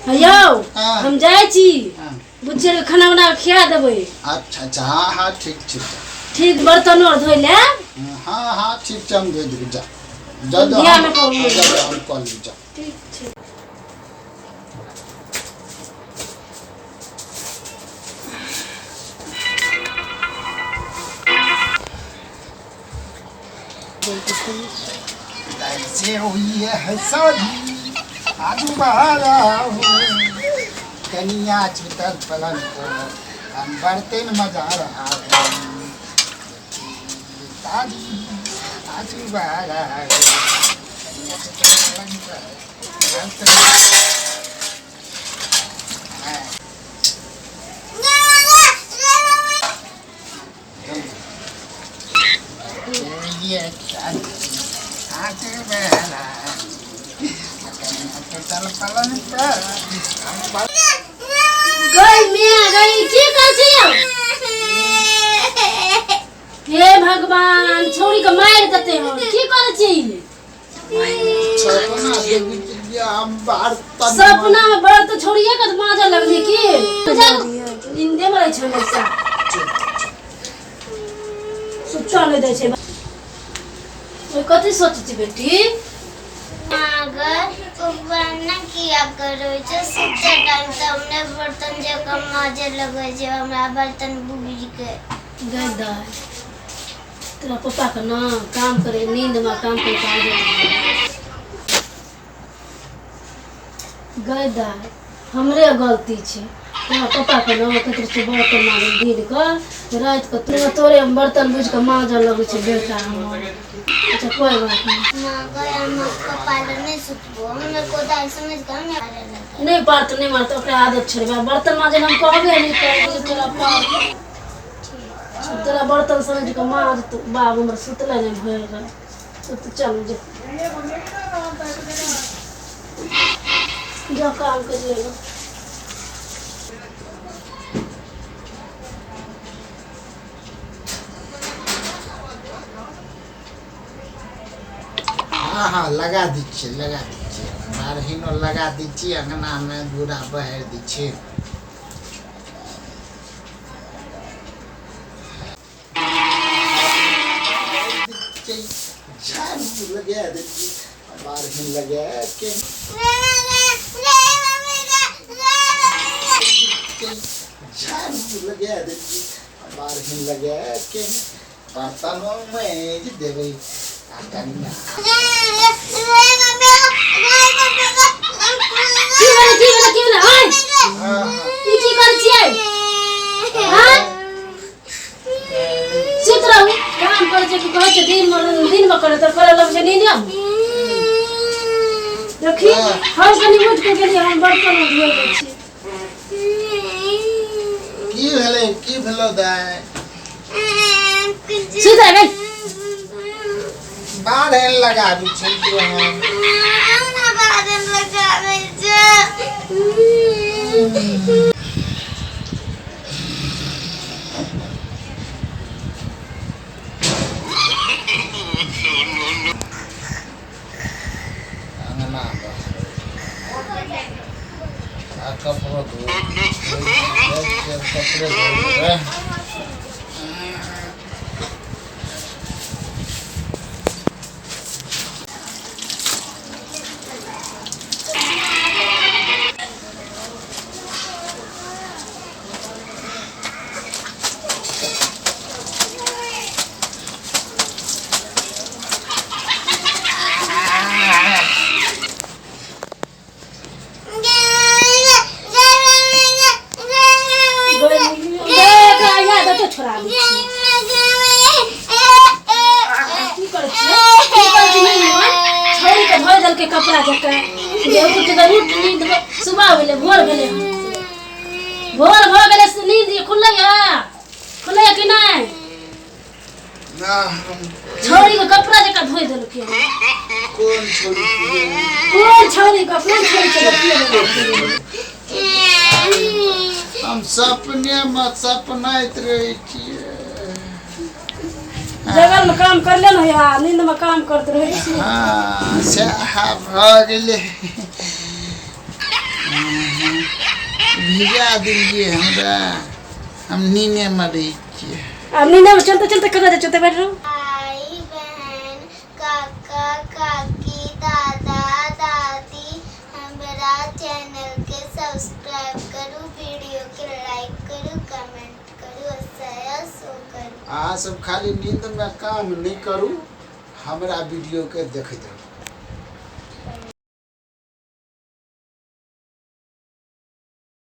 यौ हाँ। हम जाइ छी हाँ। बुच्ची के खाना बना के खिया देबै अच्छा अच्छा हाँ हाँ ठीक छै ठीक बर्तन आर धोइ लेब हाँ हाँ ठीक छै हम धोइ देबै जा जा जा ध्यान हम रखब। जा जा, हम कऽ लेबै जा ठीक छै। कैसे हुई है शादी आजू बहारा कनिया छुटल पलंग पर हम बर्तन मजा रहा हूँ ताजी आजू बहारा कनिया छुटल पलंग पर बर्तन गई मिया गई की कर छी यौ? हे भगवान छौड़ी के मारि देते हो की कर छी सपना में बड़ तो छोड़िए के माजे लगली की नींदे में रहै छै हमेशा सुतऽ नहि दै छै। ओइ कथी सोचै छी बेटी? अगर उपवास किया करै छै सुतै टाइम तऽ हमने बर्तन जकाँ माजे लगै छै हमरा बर्तन बुझि के। गै दाइ तोरा पप्पा के ना काम करे नींद में काम करे काम गै दाइ हमरे गलती छै। तोरा पप्पा के ना ककरो से बर्तन मांगे दिन के रात के तोरा तोरे हम बर्तन बुझि के मांजऽ लगै छै बेटा हमर। अच्छा कोई बात नहीं। माँ गए हम पप्पा लग नहीं सुतबो हमे कोदाल समझ के हमे मारे लगे। नहीं पारत नहीं मारत ओकरा आदत छोड़बा बर्तन मांजे हम कहबे नहीं करबे तोरा पार तोरा बर्तन समझ के मांज तू बाबू हमर सुतले नहीं भरि राति। तो चल जो जो काम कर लेगा। हाँ हाँ लगा दै छियै लगा दै छियै बारहिनो लगा दै छियै अङ्गनामे दूरा बहारि दै छियै झाड़ू लगा दै छियै बारहिन लगा के झाड़ू लगा दै छियै बारहिन लगा के बर्तनो माजि देबै आ कनिया की भेलै की भेलै की भेलै ओइ हाँ हाँ ई की करै छियै? हाँ सुति रहू काम करै छै कि कहै छै दिनमे दिनमे करै तऽ करऽ लगै छै नींद। देखी हम कनि उठि कऽ गेलियै हम बर्तन धोइ लै छी। की भेलै की भेलो दाइ? सुति रह गई। बाढ़ लगाबी छलियै हम। अंगना आ कपड़ो धो कपड़े धो। छोड़ा दै छियै की करै छियै की करै छियै? छौड़ी के धोइ देलकै कपड़ा जकाँ जे उठ के उठ नींद सुबह भेलै भोर भेलै हन भोर भऽ गेलै से नींद खुललै हँ खुललै कि नहि? ना हम छौड़ी के कपड़ा जकाँ धोइ देलकै हन। कोन छोड़ी? कोन छौड़ी के कोन छौड़ी के बतियेबै? हम सपने मे सपनाइत रहै छियै। जगल में काम कर ले ने यार नींद में काम करते रहै छी। हँ सएह भऽ गेलै। भिजा देलियै हमरा। हम नीनेमे रहै छियै। आब नींदमे चलते चलते कतऽ जाइ चलते बैठ रहू। भाई बहन, काका काकी, दादा दादी, हमरा चैनल के सब्सक्राइब करू, वीडियो के लाइक करू, कमेंट करू और शेयर सो करू। अहाँ सब खाली नींदमे काम नहि करू, हमरा वीडियोके देखैत रहू।